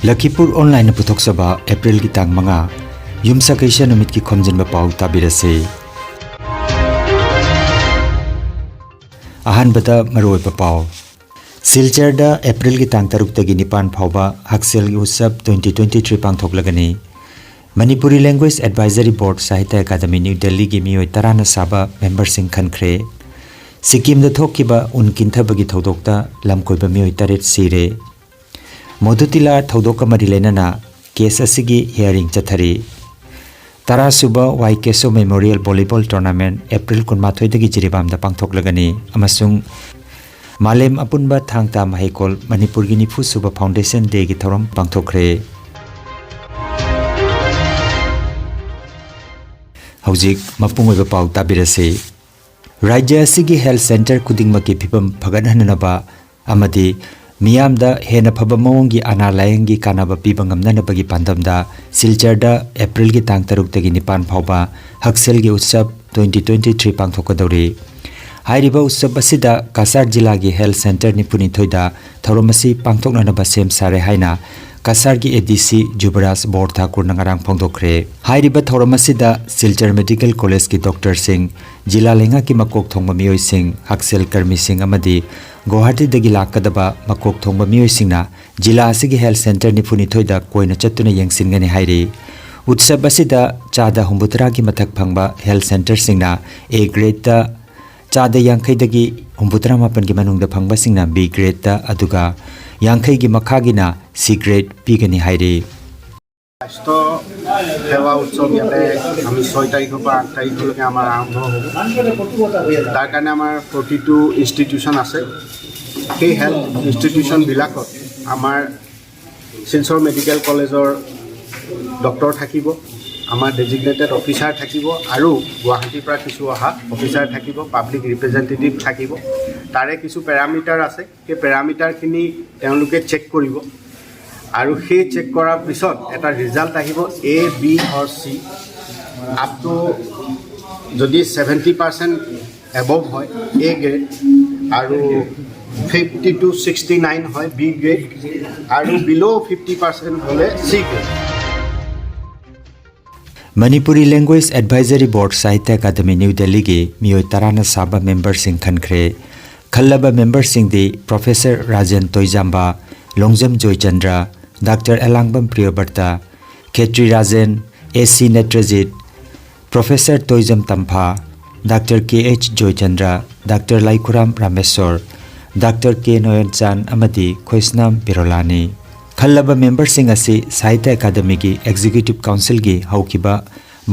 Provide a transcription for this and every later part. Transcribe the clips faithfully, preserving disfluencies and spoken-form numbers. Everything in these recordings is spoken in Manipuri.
ꯂꯈꯤꯄꯨꯔ ꯑꯣꯟꯂꯥꯏꯟꯅ ꯄꯨꯊꯣꯛꯆꯕ ꯑꯦꯄ꯭ꯔꯤꯜꯒꯤ ꯇꯥꯡ ꯃꯉꯥ, ꯌꯨꯝꯁꯀꯩꯁ ꯅꯨꯃꯤꯠꯀꯤ ꯈꯣꯝꯖꯤꯟꯕ ꯄꯥꯎ ꯇꯥꯕꯤꯔꯁꯤ꯫ ꯑꯍꯥꯟꯕꯗ ꯃꯔꯨꯑꯣꯏꯕ ꯄꯥꯎ꯫ ꯁꯤꯜꯆꯔꯗ ꯑꯦꯄ꯭ꯔꯤꯜꯒꯤ ꯇꯥꯡ ꯇꯔꯨꯛꯇꯒꯤ ꯅꯤꯄꯥꯟ ꯐꯥꯎꯕ ꯍꯛꯁꯦꯜꯒꯤ ꯎꯠꯁꯕ twenty twenty three ꯄꯥꯡꯊꯣꯛꯂꯒꯅꯤ꯫ Manipuri language advisory board Sahitya academy new ꯗꯦꯜꯂꯤꯒꯤ ꯃꯤꯑꯣꯏ ꯇꯔꯥꯅ ꯁꯥꯕ ꯃꯦꯝꯕꯔꯁꯤꯡ ꯈꯟꯈ꯭ꯔꯦ꯫ ꯁꯤꯛꯀꯤꯝꯗ ꯊꯣꯛꯈꯤꯕ ꯎꯟ ꯀꯤꯟꯊꯕꯒꯤ ꯊꯧꯗꯣꯛꯇ ꯂꯝꯀꯣꯏꯕ ꯃꯤꯑꯣꯏ ꯇꯔꯦꯠ ꯁꯤꯔꯦ꯫ ꯃꯣꯗꯨꯇꯤꯂꯥ ꯊꯧꯗꯣꯛꯀ ꯃꯔꯤ ꯂꯩꯅꯅ ꯀꯦꯁ ꯑꯁꯤꯒꯤ ꯍꯤꯌꯥꯔꯤꯡ ꯆꯠꯊꯔꯤ꯫ ꯇꯔꯥꯁꯨꯕ Y Keso memorial volleyball tournament April ꯀꯨꯟꯃꯥꯊꯣꯏꯗꯒꯤ ꯖꯤꯔꯤꯕꯥꯝꯗ ꯄꯥꯡꯊꯣꯛꯂꯒꯅꯤ ꯑꯃꯁꯨꯡ ꯃꯥꯂꯦꯝ ꯑꯄꯨꯟꯕ ꯊꯥꯡ ꯇꯥ ꯃꯍꯩꯀꯣꯜ ꯃꯅꯤꯄꯨꯔꯒꯤ ꯅꯤꯐꯨ ꯁꯨꯕ ꯐꯥꯎꯟꯗꯦꯁꯟ ꯗꯦꯒꯤ ꯊꯧꯔꯝ ꯄꯥꯡꯊꯣꯛꯈ꯭ꯔꯦ꯫ ꯍꯧꯖꯤꯛ ꯃꯄꯨꯡ ꯑꯣꯏꯕ ꯄꯥꯎ ꯇꯥꯕꯤꯔꯁꯤ꯫ ꯔꯥꯖ꯭ꯌ ꯑꯁꯤꯒꯤ ꯍꯦꯜꯊ ꯁꯦꯟꯇꯔ ꯈꯨꯗꯤꯡꯃꯛꯀꯤ ꯐꯤꯕꯝ ꯐꯒꯠꯍꯟꯅꯅꯕ ꯑꯃꯗꯤ ꯃꯤꯌꯥꯝꯗ ꯍꯦꯟꯅ ꯐꯕ ꯃꯑꯣꯡꯒꯤ ꯑꯅꯥ ꯂꯥꯌꯦꯡꯒꯤ ꯀꯥꯟꯅꯕ ꯄꯤꯕ ꯉꯝꯅꯅꯕꯒꯤ ꯄꯥꯟꯗꯝꯗ ꯁꯤꯜꯆꯔꯗ ꯑꯦꯄ꯭ꯔꯤꯜꯒꯤ ꯇꯥꯡ ꯇꯔꯨꯛꯇꯒꯤ ꯅꯤꯄꯥꯟ ꯐꯥꯎꯕ ꯍꯛꯁꯦꯜꯒꯤ ꯎꯠꯁꯕ twenty twenty three ꯄꯥꯡꯊꯣꯛꯀꯗꯧꯔꯤ꯫ ꯍꯥꯏꯔꯤꯕ ꯎꯠꯁꯕ ꯑꯁꯤꯗ ꯀꯁꯥꯔ ꯖꯤꯂꯥꯒꯤ ꯍꯦꯜꯊ ꯁꯦꯟꯇꯔ ꯅꯤꯐꯨꯅꯤꯊꯣꯏꯗ ꯊꯧꯔꯝ ꯑꯁꯤ ꯄꯥꯡꯊꯣꯛꯅꯅꯕ ꯁꯦꯝ ꯁꯥꯔꯦ ꯍꯥꯏꯅ ꯀꯁꯥꯔꯒꯤ ꯑꯦ ꯗꯤ ꯁꯤ ꯖꯨꯕꯔꯥꯖ ꯕꯣꯔ ꯊꯥꯀꯨꯔꯅ ꯉꯔꯥꯡ ꯐꯣꯡꯗꯣꯛꯈ꯭ꯔꯦ꯫ ꯍꯥꯏꯔꯤꯕ ꯊꯧꯔꯝ ꯑꯁꯤꯗ ꯁꯤꯜꯆꯔ ꯃꯦꯗꯤꯀꯦꯜ ꯀꯣꯂꯦꯖꯀꯤ ꯗꯣꯛꯇꯔꯁꯤꯡ, ꯖꯤꯂꯥ ꯂꯩꯉꯥꯛꯀꯤ ꯃꯀꯣꯛ ꯊꯣꯡꯕ ꯃꯤꯑꯣꯏꯁꯤꯡ, ꯍꯛꯁꯦꯜ ꯀꯔꯃꯤꯁꯤꯡ ꯑꯃꯗꯤ ꯒꯨꯋꯥꯍꯥꯇꯤꯗꯒꯤ ꯂꯥꯛꯀꯗꯕ ꯃꯀꯣꯛ ꯊꯣꯡꯕ ꯃꯤꯑꯣꯏꯁꯤꯡꯅ ꯖꯤꯂꯥ ꯑꯁꯤꯒꯤ ꯍꯦꯜꯊ ꯁꯦꯟꯇꯔ ꯅꯤꯐꯨꯅꯤꯊꯣꯏꯗ ꯀꯣꯏꯅ ꯆꯠꯇꯨꯅ ꯌꯦꯡꯁꯤꯟꯒꯅꯤ ꯍꯥꯏꯔꯤ꯫ ꯎꯠꯁꯕ ꯑꯁꯤꯗ ꯆꯥꯗ ꯍꯨꯝꯐꯨꯇꯔꯥꯒꯤ ꯃꯊꯛ ꯐꯪꯕ ꯍꯦꯜꯊ ꯁꯦꯟꯇꯔꯁꯤꯡꯅ ꯑꯦ ꯒ꯭ꯔꯦꯗꯇ, ꯆꯥꯗ ꯌꯥꯡꯈꯩꯗꯒꯤ ꯍꯨꯝꯐꯨꯇꯔꯥ ꯃꯥꯄꯟꯒꯤ ꯃꯅꯨꯡꯗ ꯐꯪꯕꯁꯤꯡꯅ ꯕꯤ ꯒ꯭ꯔꯦꯗꯇ, ꯑꯗꯨꯒ ꯌꯥꯡꯈꯩꯒꯤ ꯃꯈꯥꯒꯤꯅ ꯁꯤ ꯒ꯭ꯔꯦꯗ ꯄꯤꯒꯅꯤ ꯍꯥꯏꯔꯤ꯫ স্বাস্থ্য সেৱা উৎসৱ ইয়াতে আমি ছয় তাৰিখৰ পৰা আঠ তাৰিখলৈকে আমাৰ আৰম্ভ হ'ব। তাৰ কাৰণে আমাৰ ফৰ্টি টু ইনষ্টিটিউশ্যন আছে। সেই হেল্থ ইনষ্টিটিউশ্যনবিলাকত আমাৰ শিলচৰ মেডিকেল কলেজৰ ডক্টৰ থাকিব, আমাৰ ডেজিগনেটেড অফিচাৰ থাকিব আৰু গুৱাহাটীৰ পৰা কিছু অহা অফিচাৰ থাকিব, পাব্লিক ৰিপ্ৰেজেণ্টেটিভ থাকিব। তাৰে কিছু পেৰামিটাৰ আছে, সেই পেৰামিটাৰখিনি তেওঁলোকে চেক কৰিব আৰু সেই চেক কৰাৰ পিছত এটা ৰিজাল্ট আহিব, A, B or C. Up to যদি ছেভেণ্টি পাৰ্চেণ্ট এবভ হয়, এ গ্ৰেড, আৰু ফিফটি টু ছিক্সটি নাইন হয় বি গ্ৰেড আৰু বিল' ফিফটি পাৰ্চেণ্ট হ'লে C grade. Manipuri Language Advisory Board Sahitya Academy New Delhi ꯒꯤ ꯃꯤꯑꯣꯏ ꯇꯔꯥꯅ ꯁꯥꯕ ꯃꯦꯝꯕꯔꯁꯤꯡ ꯈꯟꯈ꯭ꯔꯦ꯫ ꯈꯜꯂꯕ ꯃꯦꯝꯕꯔꯁꯤꯡꯗꯤ ꯄ꯭ꯔꯣꯐꯦꯁꯔ ꯔꯥꯖꯦꯟ ꯇꯣꯏꯖꯥꯝꯕ, ꯂꯣꯡꯖꯝ ꯖꯣꯏꯆꯟꯗ꯭ꯔ, ꯗꯥꯛꯇꯔ ꯑꯦꯂꯥꯡꯕꯝ ꯄ꯭ꯔꯤꯌꯣꯕ꯭ꯔꯇ, ꯈꯦꯇ꯭ꯔꯤ ꯔꯥꯖꯦꯟ, ꯑꯦ ꯁꯤ ꯅꯦꯇ꯭ꯔꯖꯤꯠ, ꯄ꯭ꯔꯣꯐꯦꯁꯔ ꯇꯣꯏꯖꯝ ꯇꯝꯐꯥ, ꯗꯥꯛꯇꯔ ꯀꯦ H Joychandra, doctor ꯂꯥꯏꯈꯨꯔꯥꯝ Rameshwor, doctor ꯀꯦ ꯅꯣꯌꯟꯆꯥꯟ ꯑꯃꯗꯤ ꯈꯣꯏꯁꯅꯥꯝ ꯕꯤꯔꯣꯂꯥꯅꯤ꯫ ꯈꯜꯂꯕ ꯃꯦꯝꯕꯔꯁꯤꯡ ꯑꯁꯤ ꯁꯥꯍꯤꯇ꯭ꯌ ꯑꯦꯀꯥꯗꯃꯤꯒꯤ ꯑꯦꯛꯖꯤꯀ꯭ꯌꯨꯇꯤꯚ ꯀꯥꯎꯟꯁꯤꯜꯒꯤ ꯍꯧꯈꯤꯕ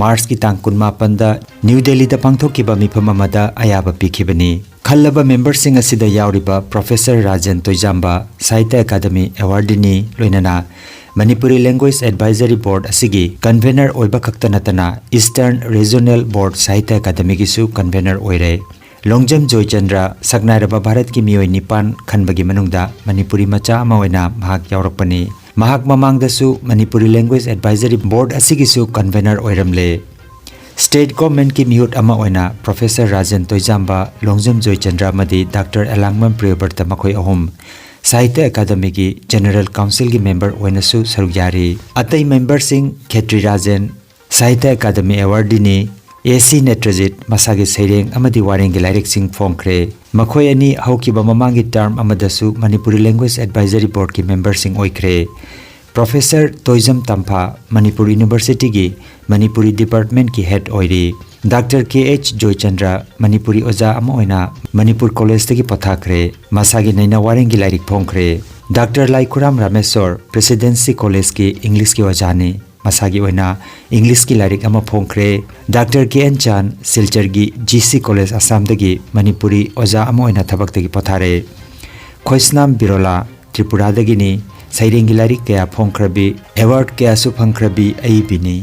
ꯃꯥꯔꯆꯀꯤ ꯇꯥꯡ ꯀꯨꯟꯃꯥꯄꯟꯗ ꯅ꯭ꯌꯨ ꯗꯦꯜꯂꯤꯗ ꯄꯥꯡꯊꯣꯛꯈꯤꯕ ꯃꯤꯐꯝ ꯑꯃꯗ ꯑꯌꯥꯕ ꯄꯤꯈꯤꯕꯅꯤ꯫ ꯈꯜꯂꯕ ꯃꯦꯝꯕꯔꯁꯤꯡ ꯑꯁꯤꯗ ꯌꯥꯎꯔꯤꯕ ꯄ꯭ꯔꯣꯐꯦꯁꯔ ꯔꯥꯖꯦꯟ ꯇꯣꯏꯖꯥꯝꯕ, ꯁꯥꯍꯤꯇ꯭ꯌ ꯑꯦꯀꯥꯗꯃꯤ ꯑꯦꯋꯥꯔꯗꯤꯅꯤ, ꯂꯣꯏꯅꯅ ꯃꯅꯤꯄꯨꯔꯤ ꯂꯦꯡꯒ꯭ꯋꯦꯖ ꯑꯦꯗꯚꯥꯏꯖꯔꯤ ꯕꯣꯔꯗ ꯑꯁꯤꯒꯤ ꯀꯟꯚꯦꯅꯔ ꯑꯣꯏꯕ ꯈꯛꯇ ꯅꯠꯇꯅ ꯏꯁꯇꯔꯟ ꯔꯤꯖꯅꯦꯜ ꯕꯣꯔꯗ ꯁꯥꯍꯤꯇ꯭ꯌ ꯑꯦꯀꯥꯗꯃꯤꯒꯤꯁꯨ ꯀꯟꯚꯦꯅꯔ ꯑꯣꯏꯔꯦ꯫ ꯂꯣꯡꯖꯝ ꯖꯣꯏꯆꯟꯗ꯭ꯔ ꯁꯛꯅꯥꯏꯔꯕ ꯚꯥꯔꯠꯀꯤ ꯃꯤꯑꯣꯏ ꯅꯤꯄꯥꯟ ꯈꯟꯕꯒꯤ ꯃꯅꯨꯡꯗ ꯃꯅꯤꯄꯨꯔꯤ ꯃꯆꯥ ꯑꯃ ꯑꯣꯏꯅ ꯃꯍꯥꯛ ꯌꯥꯎꯔꯛꯄꯅꯤ꯫ ꯃꯍꯥꯛ ꯃꯃꯥꯡꯗꯁꯨ ꯃꯅꯤꯄꯨꯔꯤ ꯂꯦꯡꯒ꯭ꯋꯦꯖ ꯑꯦꯗꯚꯥꯏꯖꯔꯤ ꯕꯣꯔꯗ ꯑꯁꯤꯒꯤꯁꯨ ꯀꯟꯚꯦꯅꯔ ꯑꯣꯏꯔꯝꯂꯦ꯫ ꯁ꯭ꯇꯦꯠ ꯒꯣꯚꯔꯟꯃꯦꯟꯠꯀꯤ ꯃꯤꯍꯨꯠ ꯑꯃ ꯑꯣꯏꯅ ꯄ꯭ꯔꯣꯐꯦꯁꯔ ꯔꯥꯖꯦꯟ ꯇꯣꯏꯖꯥꯝꯕ, ꯂꯣꯡꯖꯝ ꯖꯣꯏꯆꯟꯗ꯭ꯔ ꯑꯃꯗꯤ ꯗꯥꯛꯇꯔ ꯑꯦꯂꯥꯡꯕꯝ ꯄ꯭ꯔꯤꯌꯣꯕ꯭ꯔꯇ ꯃꯈꯣꯏ ꯑꯍꯨꯝ ꯁꯥꯍꯤꯇ꯭ꯌ ꯑꯦꯀꯥꯗꯃꯤꯒꯤ ꯖꯦꯅꯔꯦꯜ ꯀꯥꯎꯟꯁꯤꯜꯒꯤ ꯃꯦꯝꯕꯔ ꯑꯣꯏꯅꯁꯨ ꯁꯔꯨꯛ ꯌꯥꯔꯤ꯫ ꯑꯇꯩ ꯃꯦꯝꯕꯔꯁꯤꯡ ꯈꯦꯇ꯭ꯔꯤ ꯔꯥꯖꯦꯟ, ꯁꯥꯍꯤꯇ꯭ꯌ ꯑꯦꯀꯥꯗꯃꯤ ꯑꯦꯋꯥꯔꯗꯤꯅꯤ, ꯑꯦ ꯁꯤ ꯅꯦꯇ꯭ꯔꯖꯤꯠ ꯃꯁꯥꯒꯤ ꯁꯩꯔꯦꯡ ꯑꯃꯗꯤ ꯋꯥꯔꯦꯡꯒꯤ ꯂꯥꯏꯔꯤꯛꯁꯤꯡ ꯐꯣꯡꯈ꯭ꯔꯦ꯫ ꯃꯈꯣꯏ ꯑꯅꯤ ꯍꯧꯈꯤꯕ ꯃꯃꯥꯡꯒꯤ ꯇꯔꯝ ꯑꯃꯗꯁꯨ ꯃꯅꯤꯄꯨꯔꯤ ꯂꯦꯡꯒ꯭ꯋꯦꯖ ꯑꯦꯗꯚꯥꯏꯖꯔꯤ ꯕꯣꯔꯗꯀꯤ ꯃꯦꯝꯕꯔꯁꯤꯡ ꯑꯣꯏꯈ꯭ꯔꯦ꯫ ꯄ꯭ꯔꯣꯐꯦꯁꯔ ꯇꯣꯏꯖꯝ ꯇꯝꯐꯥ ꯃꯅꯤꯄꯨꯔ ꯌꯨꯅꯤꯚꯔꯁꯤꯇꯤꯒꯤ ꯃꯅꯤꯄꯨꯔꯤ ꯗꯤꯄꯥꯔꯠꯃꯦꯟꯠꯀꯤ ꯍꯦꯗ ꯑꯣꯏꯔꯤ꯫ ꯗꯥꯛꯇꯔ ꯀꯦ ꯑꯩꯆ ꯖꯣꯏꯆꯟꯗ꯭ꯔ ꯃꯅꯤꯄꯨꯔꯤ ꯑꯣꯖꯥ ꯑꯃ ꯑꯣꯏꯅ ꯃꯅꯤꯄꯨꯔ ꯀꯣꯂꯦꯖꯇꯒꯤ ꯄꯣꯊꯥꯈ꯭ꯔꯦ꯫ ꯃꯁꯥꯒꯤ ꯅꯩꯅ ꯋꯥꯔꯦꯡꯒꯤ ꯂꯥꯏꯔꯤꯛ ꯐꯣꯡꯈ꯭ꯔꯦ꯫ ꯗꯥꯛꯇꯔ ꯂꯥꯏꯈꯨꯔꯥꯝ ꯔꯥꯃꯦꯁꯣꯔ ꯄ꯭ꯔꯦꯁꯤꯗꯦꯟꯁꯤ ꯀꯣꯂꯦꯖꯀꯤ ꯏꯪꯂꯤꯁꯀꯤ ꯑꯣꯖꯥꯅꯤ꯫ ꯃꯁꯥꯒꯤ ꯑꯣꯏꯅ ꯏꯪꯂꯤꯁꯀꯤ ꯂꯥꯏꯔꯤꯛ ꯑꯃ ꯐꯣꯡꯈ꯭ꯔꯦ꯫ ꯗꯥꯛꯇꯔ ꯀꯦ ꯑꯦꯟ ꯆꯥꯟ ꯁꯤꯜꯆꯔꯒꯤ ꯖꯤ ꯁꯤ ꯀꯣꯂꯦꯖ ꯑꯁꯥꯝꯗꯒꯤ ꯃꯅꯤꯄꯨꯔꯤ ꯑꯣꯖꯥ ꯑꯃ ꯑꯣꯏꯅ ꯊꯕꯛꯇꯒꯤ ꯄꯣꯊꯥꯔꯦ꯫ ꯈꯣꯏꯁꯅꯥꯝ ꯕꯤꯔꯣꯂꯥ ꯇ꯭ꯔꯤꯄꯨꯔꯥꯗꯒꯤꯅꯤ꯫ ꯁꯩꯔꯦꯡꯒꯤ ꯂꯥꯏꯔꯤꯛ ꯀꯌꯥ ꯐꯣꯡꯈ꯭ꯔꯕꯤ, ꯑꯦꯋꯥꯔꯗ ꯀꯌꯥꯁꯨ ꯐꯪꯈ꯭ꯔꯕꯤ ꯑꯏꯕꯤꯅꯤ꯫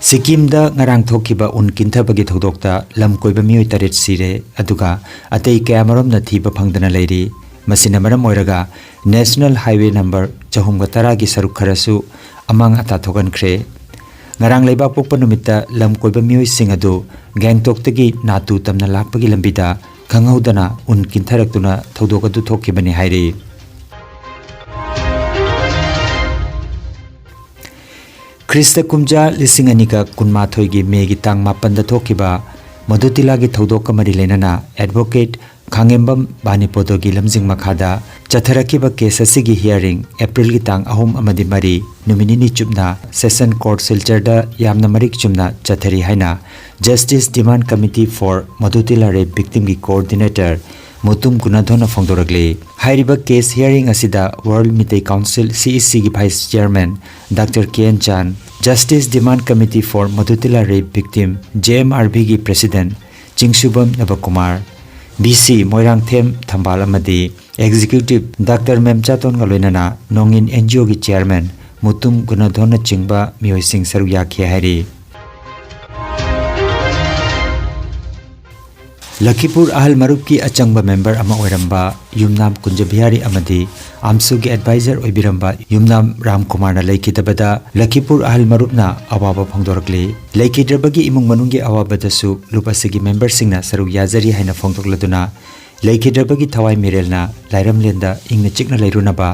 ꯁꯤꯛꯀꯤꯝꯗ ꯉꯔꯥꯡ ꯊꯣꯛꯈꯤꯕ ꯎꯟ ꯀꯤꯟꯊꯕꯒꯤ ꯊꯧꯗꯣꯛꯇ ꯂꯝ ꯀꯣꯏꯕ ꯃꯤꯑꯣꯏ ꯇꯔꯦꯠ ꯁꯤꯔꯦ, ꯑꯗꯨꯒ ꯑꯇꯩ ꯀꯌꯥꯃꯔꯣꯝꯅ ꯊꯤꯕ ꯐꯪꯗꯅ ꯂꯩꯔꯤ꯫ ꯃꯁꯤꯅ ꯃꯔꯝ ꯑꯣꯏꯔꯒ National Highway number ꯆꯍꯨꯝꯒ ꯇꯔꯥꯒꯤ ꯁꯔꯨꯛ ꯈꯔꯁꯨ ꯑꯃꯥꯡ ꯑꯇꯥ ꯊꯣꯛꯍꯟꯈ꯭ꯔꯦ꯫ ꯉꯔꯥꯡ ꯂꯩꯕꯥꯛꯄꯣꯛꯄ ꯅꯨꯃꯤꯠꯇ ꯂꯝ ꯀꯣꯏꯕ ꯃꯤꯑꯣꯏꯁꯤꯡ ꯑꯗꯨ ꯒꯦꯡꯇꯣꯛꯇꯒꯤ ꯅꯥꯇꯨ ꯇꯝꯅ ꯂꯥꯛꯄꯒꯤ ꯂꯝꯕꯤꯗ ꯈꯪꯍꯧꯗꯅ ꯎꯟ ꯀꯤꯟꯊꯔꯛꯇꯨꯅ ꯊꯧꯗꯣꯛ ꯑꯗꯨ ꯊꯣꯛꯈꯤꯕꯅꯤ ꯍꯥꯏꯔꯤ꯫ ꯈ꯭ꯔꯤꯁꯇ ꯀꯨꯝꯖꯥ ꯂꯤꯁꯤꯡ ꯑꯅꯤꯒ ꯀꯨꯟꯃꯥꯊꯣꯏꯒꯤ ꯃꯦꯒꯤ ꯇꯥꯡ ꯃꯥꯄꯟꯗ ꯊꯣꯛꯈꯤꯕ ꯃꯙꯨꯇꯤꯂꯥꯒꯤ ꯊꯧꯗꯣꯛꯀ ꯃꯔꯤ ꯂꯩꯅꯅ ꯑꯦꯗꯚꯣꯀꯦꯠ ꯈꯥꯡꯉꯦꯝꯕꯝ ꯕꯥꯅꯤꯄꯣꯗꯣꯒꯤ ꯂꯝꯖꯤꯡ ꯃꯈꯥꯗ ꯆꯠꯊꯔꯛꯈꯤꯕ ꯀꯦꯁ ꯑꯁꯤꯒꯤ ꯍꯤꯌꯥꯔꯤꯡ ꯑꯦꯄ꯭ꯔꯤꯜꯒꯤ ꯇꯥꯡ ꯑꯍꯨꯝ ꯑꯃꯗꯤ ꯃꯔꯤ, ꯅꯨꯃꯤꯠ ꯅꯤꯅꯤ ꯆꯨꯞꯅ ꯁꯦꯁꯟ ꯀꯣꯔꯠ ꯁꯤꯜꯆꯔꯗ ꯌꯥꯝꯅ ꯃꯔꯤꯛ ꯆꯨꯝꯅ ꯆꯠꯊꯔꯤ ꯍꯥꯏꯅ Justice Demand Committee for Madhutila Rape Victimꯒꯤ ꯀꯣꯑꯣꯔꯗꯤꯅꯦꯇꯔ ꯃꯨꯇꯨꯝ ꯒꯨꯅꯥꯙꯣꯟꯅ ꯐꯣꯡꯗꯣꯔꯛꯂꯤ꯫ ꯍꯥꯏꯔꯤꯕ ꯀꯦꯁ ꯍꯤꯌꯥꯔꯤꯡ ꯑꯁꯤꯗ World Meitei Council, C E Cꯒꯤ vice chairman doctor K N Chan, Justice Demand Committee for Madhutila Rape Victim, J M R Vꯒꯤ president Chingsubam Nabakumar, V C Moirangthem Thambal ꯑꯃꯗꯤ ꯑꯦꯛꯖꯤꯀ꯭ꯌꯨꯇꯤꯚ ꯗꯥꯛꯇꯔ ꯃꯦꯝꯆꯥꯇꯣꯟꯒ ꯂꯣꯏꯅꯅ ꯅꯣꯡꯏꯟ ꯑꯦꯟ ꯖꯤ ꯑꯣꯒꯤ ꯆꯤꯌꯥꯔꯃꯦꯟ ꯃꯨꯇꯨꯝ ꯒꯨꯅꯥꯙꯣꯟꯅꯆꯤꯡꯕ ꯃꯤꯑꯣꯏꯁꯤꯡ ꯁꯔꯨꯛ ꯌꯥꯈꯤ ꯍꯥꯏꯔꯤ꯫ ꯂꯈꯤꯄꯨꯔ ꯑꯍꯜ ꯃꯔꯨꯞꯀꯤ ꯑꯆꯪꯕ ꯃꯦꯝꯕꯔ ꯑꯃ ꯑꯣꯏꯔꯝꯕ ꯌꯨꯝꯅꯥꯝ ꯀꯨꯟꯖꯕꯤꯍꯥꯔꯤ ꯑꯃꯗꯤ ꯑꯝꯁꯨꯒꯤ ꯑꯦꯗꯚꯥꯏꯖꯔ ꯑꯣꯏꯕꯤꯔꯝꯕ ꯌꯨꯝꯅꯥꯝ ꯔꯥꯝꯀꯨꯃꯥꯔꯅ ꯂꯩꯈꯤꯗꯕꯗ ꯂꯈꯤꯄꯨꯔ ꯑꯍꯜ ꯃꯔꯨꯞꯅ ꯑꯋꯥꯕ ꯐꯣꯡꯗꯣꯔꯛꯂꯤ꯫ ꯂꯩꯈꯤꯗ꯭ꯔꯕꯒꯤ ꯏꯃꯨꯡ ꯃꯅꯨꯡꯒꯤ ꯑꯋꯥꯕꯗꯁꯨ ꯂꯨꯞ ꯑꯁꯤꯒꯤ ꯃꯦꯝꯕꯔꯁꯤꯡꯅ ꯁꯔꯨꯛ ꯌꯥꯖꯔꯤ ꯍꯥꯏꯅ ꯐꯣꯡꯗꯣꯛꯂꯗꯨꯅ, ꯂꯩꯈꯤꯗ꯭ꯔꯕꯒꯤ ꯊꯋꯥꯏ ꯃꯤꯔꯦꯜꯅ ꯂꯥꯏꯔꯝꯂꯦꯟꯗ ꯏꯪꯅ ꯆꯤꯛꯅ ꯂꯩꯔꯨꯅꯕ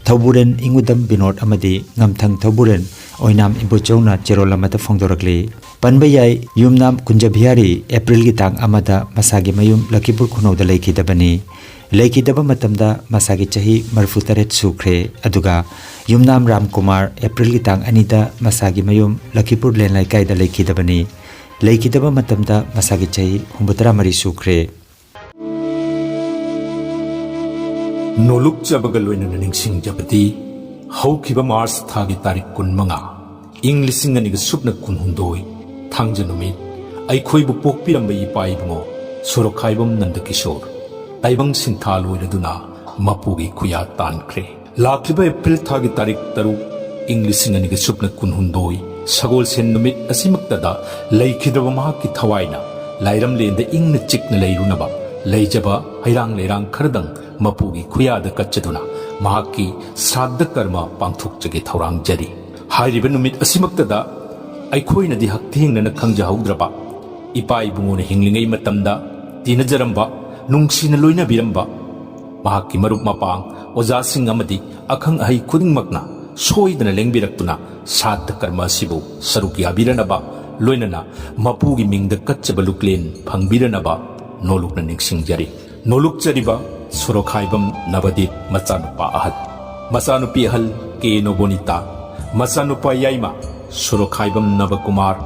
ꯊꯧꯕꯨꯔꯦꯟ ꯏꯉꯨꯗꯝ ꯕꯤꯅꯣꯗ ꯑꯃꯗꯤ ꯉꯝꯊꯪ ꯊꯧꯕꯨꯔꯦꯟ ꯑꯣꯏꯅꯥꯝ ꯏꯕꯣꯆꯧꯅ ꯆꯦꯔꯣꯜ ꯑꯃꯗ ꯐꯣꯡꯗꯣꯔꯛꯂꯤ꯫ ꯄꯟꯕ ꯌꯥꯏ, ꯌꯨꯝꯅꯥꯝ ꯀꯨꯟꯖꯕꯤꯍꯥꯔꯤ ꯑꯦꯄ꯭ꯔꯤꯜꯒꯤ ꯇꯥꯡ ꯑꯃꯗ ꯃꯁꯥꯒꯤ ꯃꯌꯨꯝ ꯂꯈꯤꯄꯨꯔ ꯈꯨꯅꯧꯗ ꯂꯩꯈꯤꯗꯕꯅꯤ꯫ ꯂꯩꯈꯤꯗꯕ ꯃꯇꯝꯗ ꯃꯁꯥꯒꯤ ꯆꯍꯤ ꯃꯔꯤꯐꯨ ꯇꯔꯦꯠ ꯁꯨꯈ꯭ꯔꯦ꯫ ꯑꯗꯨꯒ ꯌꯨꯝꯅꯥꯝ ꯔꯥꯝꯀꯨꯃꯥꯔ ꯑꯦꯄ꯭ꯔꯤꯜꯒꯤ ꯇꯥꯡ ꯑꯅꯤꯗ ꯃꯁꯥꯒꯤ ꯃꯌꯨꯝ ꯂꯈꯤꯄꯨꯔ ꯂꯦꯟ ꯂꯩꯀꯥꯏꯗ ꯂꯩꯈꯤꯗꯕꯅꯤ꯫ ꯂꯩꯈꯤꯗꯕ ꯃꯇꯝꯗ ꯃꯁꯥꯒꯤ ꯆꯍꯤ ꯍꯨꯝꯐꯨꯇꯔꯥ ꯃꯔꯤ ꯁꯨꯈ꯭ꯔꯦ꯫ ꯅꯣꯂꯨꯛꯆꯕꯒ ꯂꯣꯏꯅꯅ ꯅꯤꯡꯁꯤꯡꯖꯕꯗꯤ, ꯍꯧꯈꯤꯕ ꯃꯥꯔꯆ ꯊꯥꯒꯤ ꯇꯥꯔꯤꯛ ꯀꯨꯟꯃꯉꯥ, ꯏꯪ ꯂꯤꯁꯤꯡ ꯑꯅꯤꯒ ꯁꯨꯞꯅ ꯀꯨꯟꯍꯨꯝꯗꯣꯏ, ꯊꯥꯡꯖ ꯅꯨꯃꯤꯠ, ꯑꯩꯈꯣꯏꯕꯨ ꯄꯣꯛꯄꯤꯔꯝꯕ ꯏꯄꯥ ꯏꯕꯨꯡꯉꯣ ꯁꯣꯔꯣꯛꯈꯥꯏꯕꯝ ꯅꯟꯗꯀꯤꯁꯣꯔ ꯇꯥꯏꯕꯪ ꯁꯤꯟꯊꯥ ꯂꯣꯏꯔꯗꯨꯅ ꯃꯄꯨꯒꯤ ꯈꯨꯌꯥ ꯇꯥꯟꯈ꯭ꯔꯦ꯫ ꯂꯥꯛꯂꯤꯕ ꯑꯦꯄ꯭ꯔꯤꯜ ꯊꯥꯒꯤ ꯇꯥꯔꯤꯛ ꯇꯔꯨꯛ, ꯏꯪ ꯂꯤꯁꯤꯡ ꯑꯅꯤꯒ ꯁꯨꯞꯅ ꯀꯨꯟꯍꯨꯝꯗꯣꯏ, ꯁꯒꯣꯜꯁꯦꯟ ꯅꯨꯃꯤꯠ ꯑꯁꯤꯃꯛꯇꯗ ꯂꯩꯈꯤꯗ꯭ꯔꯕ ꯃꯍꯥꯛꯀꯤ ꯊꯋꯥꯏꯅ ꯂꯥꯏꯔꯝꯂꯦꯟꯗ ꯏꯪꯅ ꯆꯤꯛꯅ ꯂꯩꯔꯨꯅꯕ, ꯂꯩꯖꯕ ꯍꯩꯔꯥꯡ ꯂꯩꯔꯥꯡ ꯈꯔꯗꯪ ꯃꯄꯨꯒꯤ ꯈꯨꯌꯥꯗ ꯀꯠꯆꯗꯨꯅ ꯃꯍꯥꯛꯀꯤ ꯁ꯭ꯔꯥꯗꯙ ꯀꯔꯃ ꯄꯥꯡꯊꯣꯛꯆꯒꯦ ꯊꯧꯔꯥꯡꯖꯔꯤ꯫ ꯍꯥꯏꯔꯤꯕ ꯅꯨꯃꯤꯠ ꯑꯁꯤꯃꯛꯇꯗ ꯑꯩꯈꯣꯏꯅꯗꯤ ꯍꯛꯊꯦꯡꯅꯅ ꯈꯪꯖꯍꯧꯗ꯭ꯔꯕ, ꯏꯄꯥ ꯏꯕꯨꯡꯉꯣꯅ ꯍꯤꯡꯂꯤꯉꯩ ꯃꯇꯝꯗ ꯇꯤꯟꯅꯖꯔꯝꯕ, ꯅꯨꯡꯁꯤꯅ ꯂꯣꯏꯅꯕꯤꯔꯝꯕ ꯃꯍꯥꯛꯀꯤ ꯃꯔꯨꯞ ꯃꯄꯥꯡ, ꯑꯣꯖꯥꯁꯤꯡ ꯑꯃꯗꯤ ꯑꯈꯪ ꯑꯍꯩ ꯈꯨꯗꯤꯡꯃꯛꯅ ꯁꯣꯏꯗꯅ ꯂꯦꯡꯕꯤꯔꯛꯇꯨꯅ ꯁ꯭ꯔꯥꯗꯙ ꯀꯔꯃ ꯑꯁꯤꯕꯨ ꯁꯔꯨꯛ ꯌꯥꯕꯤꯔꯅꯕ, ꯂꯣꯏꯅꯅ ꯃꯄꯨꯒꯤ ꯃꯤꯡꯗ ꯀꯠꯆꯕ ꯂꯨꯛꯂꯦꯟ ꯐꯪꯕꯤꯔꯅꯕ ꯅꯣꯂꯨꯛꯅ ꯅꯤꯡꯁꯤꯡꯖꯔꯤ꯫ ꯅꯣꯂꯨꯛꯆꯔꯤꯕ ꯁꯣꯔꯣꯈꯥꯏꯕꯝ ꯅꯕꯗꯤꯞ ꯃꯆꯥꯅꯨꯄꯥ ꯑꯍꯜ, ꯃꯆꯥꯅꯨꯄꯤ ꯑꯍꯜ ꯀꯦ ꯅꯣꯕꯣꯅꯤꯇꯥ, ꯃꯆꯥꯅꯨꯄꯥ ꯌꯥꯏꯃ ꯁꯣꯔꯣꯈꯥꯏꯕꯝ ꯅꯕꯀꯨꯃꯥꯔ,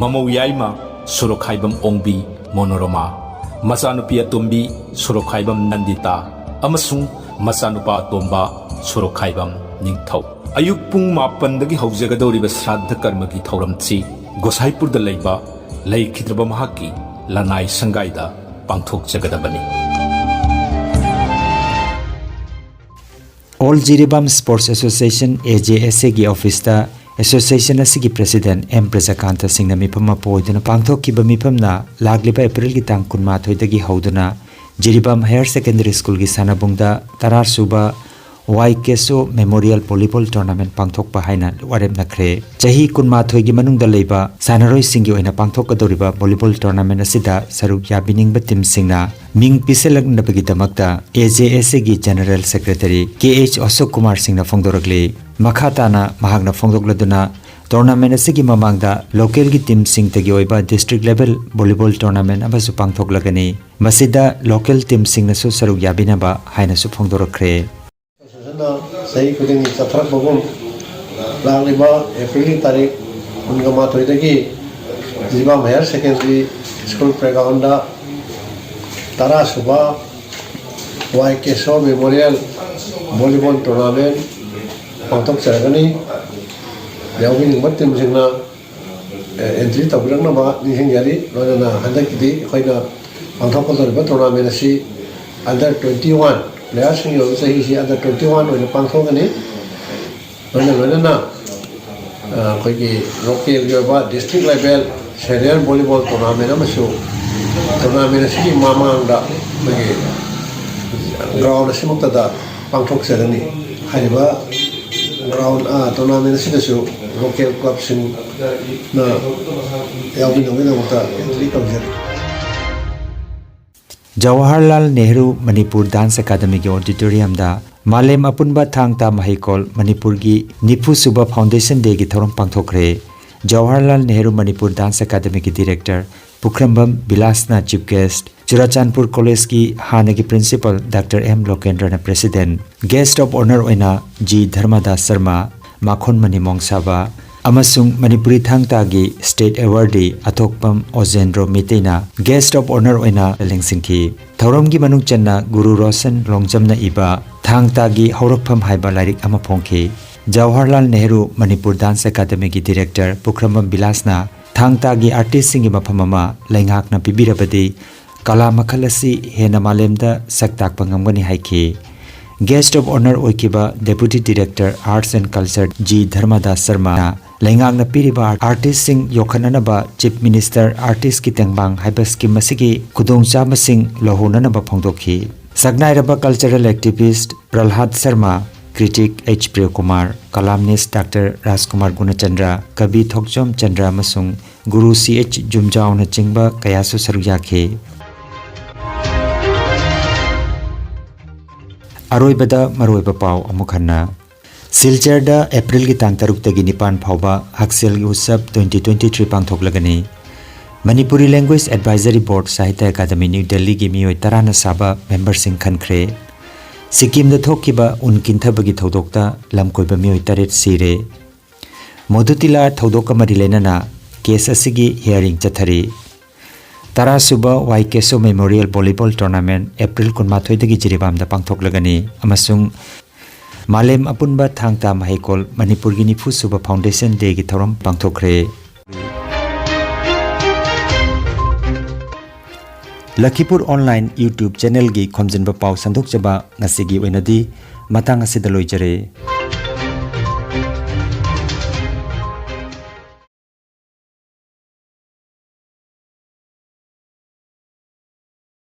ꯃꯃꯧ ꯌꯥꯏꯃ ꯁꯣꯔꯣꯈꯥꯏꯕꯝ ꯑꯣꯡꯕꯤ ꯃꯣꯅꯣꯔꯃꯥ, ꯃꯆꯥꯅꯨꯄꯤ ꯑꯇꯣꯝꯕꯤ ꯁꯣꯔꯣꯈꯥꯏꯕꯝ ꯅꯟꯗꯤꯇꯥ ꯑꯃꯁꯨꯡ ꯃꯆꯥꯅꯨꯄꯥ ꯑꯇꯣꯝꯕ ꯁꯣꯔꯣꯈꯥꯏꯕꯝ ꯅꯤꯡꯊꯧ꯫ ꯑꯌꯨꯛ ꯄꯨꯡ ꯃꯥꯄꯟꯗꯒꯤ ꯍꯧꯖꯒꯗꯧꯔꯤꯕ ꯁ꯭ꯔꯥꯗꯙ ꯀꯔꯃꯒꯤ ꯊꯧꯔꯝꯁꯤ ꯒꯣꯁꯥꯏꯄꯨꯔꯗ ꯂꯩꯕ ꯂꯩꯈꯤꯗ꯭ꯔꯕ ꯃꯍꯥꯛꯀꯤ ꯂꯅꯥꯏ ꯁꯪꯒꯥꯏꯗ ꯄꯥꯡꯊꯣꯛꯆꯒꯗꯕꯅꯤ꯫ All Jiribam Sports Association, A J S A ꯒꯤ ꯑꯣꯐꯤꯁꯇ ꯑꯦꯁꯣꯁꯤꯌꯦꯁꯟ ꯑꯁꯤꯒꯤ ꯄ꯭ꯔꯦꯁꯤꯗꯦꯟꯠ ꯑꯦꯝ ꯄ꯭ꯔꯖꯥꯀꯥꯟꯇ ꯁꯤꯡꯅ ꯃꯤꯐꯝ ꯑꯃ ꯄꯨ ꯑꯣꯏꯗꯨꯅ ꯄꯥꯡꯊꯣꯛꯈꯤꯕ ꯃꯤꯐꯝꯅ ꯂꯥꯛꯂꯤꯕ ꯑꯦꯄ꯭ꯔꯤꯜꯒꯤ ꯇꯥꯡ ꯀꯨꯟꯃꯥꯊꯣꯏꯗꯒꯤ ꯍꯧꯗꯨꯅ ꯖꯤꯔꯤꯕꯥꯝ ꯍꯥꯌꯔ ꯁꯦꯀꯦꯟꯗꯔꯤ ꯁ꯭ꯀꯨꯜꯒꯤ ꯁꯥꯟꯅꯕꯨꯡꯗ ꯇꯔꯥꯁꯨꯕ Y Keso memorial volleyball tournament ꯄꯥꯡꯊꯣꯛꯄ ꯍꯥꯏꯅ ꯋꯥꯔꯦꯞꯅꯈ꯭ꯔꯦ꯫ ꯆꯍꯤ ꯀꯨꯟꯃꯥꯊꯣꯏꯒꯤ ꯃꯅꯨꯡꯗ ꯂꯩꯕ ꯁꯥꯟꯅꯔꯣꯏꯁꯤꯡꯒꯤ ꯑꯣꯏꯅ ꯄꯥꯡꯊꯣꯛꯀꯗꯧꯔꯤꯕ ꯚꯣꯂꯤꯕꯣꯜ ꯇꯣꯔꯅꯥꯃꯦꯟꯠ ꯑꯁꯤꯗ ꯁꯔꯨꯛ ꯌꯥꯕꯤꯅꯤꯡꯕ ꯇꯤꯝꯁꯤꯡꯅ ꯃꯤꯡ ꯄꯤꯁꯤꯜꯂꯛꯅꯕꯒꯤꯗꯃꯛꯇ A J S A ꯒꯤ ꯖꯦꯅꯔꯦꯜ ꯁꯦꯀ꯭ꯔꯦꯇꯔꯤ ꯀꯦ ꯑꯦꯆ ꯑꯁꯣꯛ ꯀꯨꯃꯥꯔ ꯁꯤꯡꯅ ꯐꯣꯡꯗꯣꯔꯛꯂꯤ꯫ ꯃꯈꯥ ꯇꯥꯅ ꯃꯍꯥꯛꯅ ꯐꯣꯡꯗꯣꯛꯂꯗꯨꯅ, ꯇꯣꯔꯅꯥꯃꯦꯟꯠ ꯑꯁꯤꯒꯤ ꯃꯃꯥꯡꯗ ꯂꯣꯀꯦꯜꯒꯤ ꯇꯤꯝꯁꯤꯡꯇꯒꯤ ꯑꯣꯏꯕ ꯗꯤꯁꯇ꯭ꯔꯤꯛ ꯂꯦꯚꯦꯜ ꯚꯣꯂꯤꯕꯣꯜ ꯇꯣꯔꯅꯥꯃꯦꯟꯠ ꯑꯃꯁꯨ ꯄꯥꯡꯊꯣꯛꯂꯒꯅꯤ꯫ ꯃꯁꯤꯗ ꯂꯣꯀꯦꯜ ꯇꯤꯝꯁꯤꯡꯅꯁꯨ ꯁꯔꯨꯛ ꯌꯥꯕꯤꯅꯕ ꯍꯥꯏꯅꯁꯨ ꯐꯣꯡꯗꯣꯔꯛꯈ꯭ꯔꯦ꯫ ꯑꯦꯁꯣꯁꯤꯌꯦꯁꯟꯅ ꯆꯍꯤ ꯈꯨꯗꯤꯡꯒꯤ ꯆꯠꯊꯔꯛꯄꯒꯨꯝ, ꯂꯥꯛꯂꯤꯕ ꯑꯦꯄ꯭ꯔꯤꯜꯒꯤ ꯇꯥꯔꯤꯛ ꯀꯨꯟꯒ ꯃꯥꯊꯣꯏꯗꯒꯤ ꯖꯤꯔꯤꯕꯥꯝ ꯍꯥꯌꯔ ꯁꯦꯀꯦꯟꯗꯔꯤ ꯁ꯭ꯀꯨꯜ ꯄ꯭ꯂꯦꯒ꯭ꯔꯥꯎꯟꯗ ꯇꯔꯥꯁꯨꯕ Y Keso memorial volleyball tournament ꯄꯥꯡꯊꯣꯛꯆꯔꯒꯅꯤ꯫ ꯌꯥꯎꯕꯤꯅꯤꯡꯕ ꯇꯤꯝꯁꯤꯡꯅ ꯑꯦꯟꯇ꯭ꯔꯤ ꯇꯧꯕꯤꯔꯛꯅꯕ ꯅꯤꯡꯁꯤꯡꯖꯔꯤ꯫ ꯂꯣꯏꯅꯅ ꯍꯟꯗꯛꯀꯤꯗꯤ ꯑꯩꯈꯣꯏꯅ ꯄꯥꯡꯊꯣꯛꯀꯗꯧꯔꯤꯕ ꯇꯣꯔꯅꯥꯃꯦꯟ ꯑꯁꯤ ꯑꯟꯗꯔ ꯇ꯭ꯋꯦꯟꯇꯤ ꯋꯥꯟ ꯄ꯭ꯂꯦꯌꯥꯔꯁꯤꯡꯒꯤ ꯑꯣꯏꯕ ꯆꯍꯤꯁꯤ ꯑꯟꯗꯔ ꯇ꯭ꯋꯦꯟꯇꯤ ꯋꯥꯟ ꯑꯣꯏꯅ ꯄꯥꯡꯊꯣꯛꯀꯅꯤ꯫ ꯂꯣꯏꯅ ꯂꯣꯏꯅꯅ ꯑꯩꯈꯣꯏꯒꯤ ꯂꯣꯀꯦꯜꯒꯤ ꯑꯣꯏꯕ district level senior volleyball tournament ꯑꯃꯁꯨ, ꯇꯣꯔꯅꯥꯃꯦꯟ ꯑꯁꯤꯒꯤ ꯃꯃꯥꯡꯗ ꯑꯩꯈꯣꯏꯒꯤ ꯒ꯭ꯔꯥꯎꯟ ꯑꯁꯤꯃꯛꯇꯗ ꯄꯥꯡꯊꯣꯛꯆꯒꯅꯤ꯫ ꯍꯥꯏꯔꯤꯕ ꯒ꯭ꯔꯥꯎꯟ, ꯑ, ꯇꯣꯔꯅꯥꯃꯦꯟ ꯑꯁꯤꯗꯁꯨ ꯂꯣꯀꯦꯜ ꯀ꯭ꯂꯕꯁꯤꯡꯅ ꯌꯥꯎꯕꯤꯅꯕꯒꯤꯗꯃꯛꯇ ꯋꯦꯜꯀꯝ ꯇꯧꯖꯔꯤ꯫ ꯖꯋꯥꯍꯔꯂꯥꯜ ꯅꯦꯍꯔꯨ ꯃꯅꯤꯄꯨꯔ ꯗꯥꯟꯁ ꯑꯦꯀꯥꯗꯃꯤꯒꯤ ꯑꯣꯗꯤꯇꯣꯔꯤꯌꯝꯗ ꯃꯥꯂꯦꯝ ꯑꯄꯨꯟꯕ ꯊꯥꯡ ꯇꯥ ꯃꯍꯩꯀꯣꯜ ꯃꯅꯤꯄꯨꯔꯒꯤ ꯅꯤꯐꯨ ꯁꯨꯕ ꯐꯥꯎꯟꯗꯦꯁꯟ ꯗꯦꯒꯤ ꯊꯧꯔꯝ ꯄꯥꯡꯊꯣꯛꯈ꯭ꯔꯦ꯫ ꯖꯋꯥꯍꯔꯂꯥꯜ ꯅꯦꯍꯔꯨ ꯃꯅꯤꯄꯨꯔ ꯗꯥꯟꯁ ꯑꯦꯀꯥꯗꯃꯤꯒꯤ ꯗꯤꯔꯦꯛꯇꯔ ꯄꯨꯈ꯭ꯔꯝꯕꯝ ꯕꯤꯂꯥꯁꯅ ꯆꯤꯐ ꯒꯦꯁ꯭ꯠ, ꯆꯨꯔꯥꯆꯥꯟꯄꯨꯔ ꯀꯣꯂꯦꯖꯀꯤ ꯍꯥꯟꯅꯒꯤ ꯄ꯭ꯔꯤꯟꯁꯤꯄꯥꯜ ꯗꯥꯛꯇꯔ ꯑꯦꯝ ꯂꯣꯀꯦꯟꯗ꯭ꯔꯅ ꯄ꯭ꯔꯦꯁꯤꯗꯦꯟꯠ, ꯒꯦꯁ꯭ꯠ ꯑꯣꯐ ꯑꯣꯅꯔ ꯑꯣꯏꯅ ꯖꯤ ꯙꯔꯃꯗꯥꯁ ꯁꯔꯃ, ꯃꯥꯈꯣꯟꯃꯅꯤ ꯃꯣꯡꯁꯥꯕ ꯑꯃꯁꯨꯡ ꯃꯅꯤꯄꯨꯔꯤ ꯊꯥꯡ ꯇꯥꯒꯤ ꯁ꯭ꯇꯦꯠ ꯑꯦꯋꯥꯔꯗꯤ ꯑꯊꯣꯛꯄꯝ ꯑꯣꯖꯦꯟꯗ꯭ꯔꯣ ꯃꯤꯇꯩꯅ ꯒꯦꯁ꯭ꯠ ꯑꯣꯐ ꯑꯣꯅꯔ ꯑꯣꯏꯅ ꯂꯦꯡꯁꯤꯟꯈꯤ꯫ ꯊꯧꯔꯝꯒꯤ ꯃꯅꯨꯡ ꯆꯟꯅ ꯒꯨꯔꯨ ꯔꯣꯁꯟ ꯂꯣꯡꯖꯝꯅ ꯏꯕ ꯊꯥꯡ ꯇꯥꯒꯤ ꯍꯧꯔꯛꯐꯝ ꯍꯥꯏꯕ ꯂꯥꯏꯔꯤꯛ ꯑꯃ ꯐꯣꯡꯈꯤ꯫ ꯖꯋꯥꯍꯔꯂꯥꯜ ꯅꯦꯍꯔꯨ ꯃꯅꯤꯄꯨꯔ ꯗꯥꯟꯁ ꯑꯦꯀꯥꯗꯃꯤꯒꯤ ꯗꯤꯔꯦꯛꯇꯔ ꯄꯨꯈ꯭ꯔꯝꯕꯝ ꯕꯤꯂꯥꯁꯅ ꯊꯥꯡ ꯇꯥꯒꯤ ꯑꯥꯔꯇꯤꯁꯁꯤꯡꯒꯤ ꯃꯐꯝ ꯑꯃ ꯂꯩꯉꯥꯛꯅ ꯄꯤꯕꯤꯔꯕꯗꯤ ꯀꯂꯥ ꯃꯈꯜ ꯑꯁꯤ ꯍꯦꯟꯅ ꯃꯥꯂꯦꯝꯗ ꯁꯛ ꯇꯥꯛꯄ ꯉꯝꯒꯅꯤ ꯍꯥꯏꯈꯤ꯫ ꯒꯦꯁ꯭ꯠ ꯑꯣꯐ ꯑꯣꯅꯔ ꯑꯣꯏꯈꯤꯕ deputy director arts and culture G Dharmadas ꯁꯔꯃꯅ ꯂꯩꯉꯥꯛꯅ ꯄꯤꯔꯤꯕ ꯑꯥꯔꯇꯤꯁꯁꯤꯡ ꯌꯣꯛꯈꯠꯅꯅꯕ ꯆꯤꯐ ꯃꯤꯅꯤꯁꯇꯔ ꯑꯥꯔꯇꯤꯁꯀꯤ ꯇꯦꯡꯕꯥꯡ ꯍꯥꯏꯕ ꯁ꯭ꯀꯤꯝ ꯑꯁꯤꯒꯤ ꯈꯨꯗꯣꯡꯆꯥꯕꯁꯤꯡ ꯂꯧꯍꯧꯅꯅꯕ ꯐꯣꯡꯗꯣꯛꯈꯤ꯫ ꯁꯛꯅꯥꯏꯔꯕ cultural activist Prahlad Sharma, critic H Priyakumar, columnist doctor Rajkumar Gunachandra, ꯀꯕꯤ ꯊꯣꯛꯆꯣꯝ ꯆꯟꯗ꯭ꯔ ꯑꯃꯁꯨꯡ ꯒꯨꯔꯨ ꯁꯤ ꯑꯩꯆ ꯖꯨꯝꯖꯥꯎꯅꯆꯤꯡꯕ ꯀꯌꯥꯁꯨ ꯁꯔꯨꯛ ꯌꯥꯈꯤ꯫ ꯑꯔꯣꯏꯕꯗ ꯃꯔꯨꯑꯣꯏꯕ ꯄꯥꯎ ꯑꯃꯨꯛ ꯍꯟꯅ꯫ ꯁꯤꯜꯆꯔꯗ ꯑꯦꯄ꯭ꯔꯤꯜꯒꯤ ꯇꯥꯡ ꯇꯔꯨꯛꯇꯒꯤ ꯅꯤꯄꯥꯟ ꯐꯥꯎꯕ ꯍꯛꯁꯦꯜꯒꯤ ꯎꯠꯁꯕ twenty twenty three ꯄꯥꯡꯊꯣꯛꯂꯒꯅꯤ꯫ Manipuri language advisory board Sahitya academy new ꯗꯦꯜꯂꯤꯒꯤ ꯃꯤꯑꯣꯏ ꯇꯔꯥꯅ ꯁꯥꯕ ꯃꯦꯝꯕꯔꯁꯤꯡ ꯈꯟꯈ꯭ꯔꯦ꯫ ꯁꯤꯛꯀꯤꯝꯗ ꯊꯣꯛꯈꯤꯕ ꯎꯟ ꯀꯤꯟꯊꯕꯒꯤ ꯊꯧꯗꯣꯛꯇ ꯂꯝꯀꯣꯏꯕ ꯃꯤꯑꯣꯏ ꯇꯔꯦꯠ ꯁꯤꯔꯦ꯫ ꯃꯣꯗꯨꯇꯤꯂꯥ ꯊꯧꯗꯣꯛꯀ ꯃꯔꯤ ꯂꯩꯅꯅ ꯀꯦꯁ ꯑꯁꯤꯒꯤ ꯍꯤꯌꯥꯔꯤꯡ ꯆꯠꯊꯔꯤ꯫ ꯇꯔꯥꯁꯨꯕ Y Keso memorial volleyball tournament April ꯀꯨꯟꯃꯥꯊꯣꯏꯗꯒꯤ ꯖꯤꯔꯤꯕꯥꯝꯗ ꯄꯥꯡꯊꯣꯛꯂꯒꯅꯤ ꯑꯃꯁꯨꯡ ꯃꯥꯂꯦꯝ ꯑꯄꯨꯟꯕ ꯊꯥꯡ ꯇꯥ ꯃꯍꯩꯀꯣꯜ ꯃꯅꯤꯄꯨꯔꯒꯤ ꯅꯤꯐꯨ ꯁꯨꯕ ꯐꯥꯎꯟꯗꯦꯁꯟ ꯗꯦꯒꯤ ꯊꯧꯔꯝ ꯄꯥꯡꯊꯣꯛꯈ꯭ꯔꯦ꯫ ꯂꯈꯤꯄꯨꯔ ꯑꯣꯟꯂꯥꯏꯟ YouTube ꯆꯦꯅꯦꯜꯒꯤ ꯈꯣꯝꯖꯤꯟꯕ ꯄꯥꯎ ꯁꯟꯗꯣꯛꯆꯕ ꯉꯁꯤꯒꯤ ꯑꯣꯏꯅꯗꯤ ꯃꯇꯥꯡ ꯑꯁꯤꯗ ꯂꯣꯏꯖꯔꯦ꯫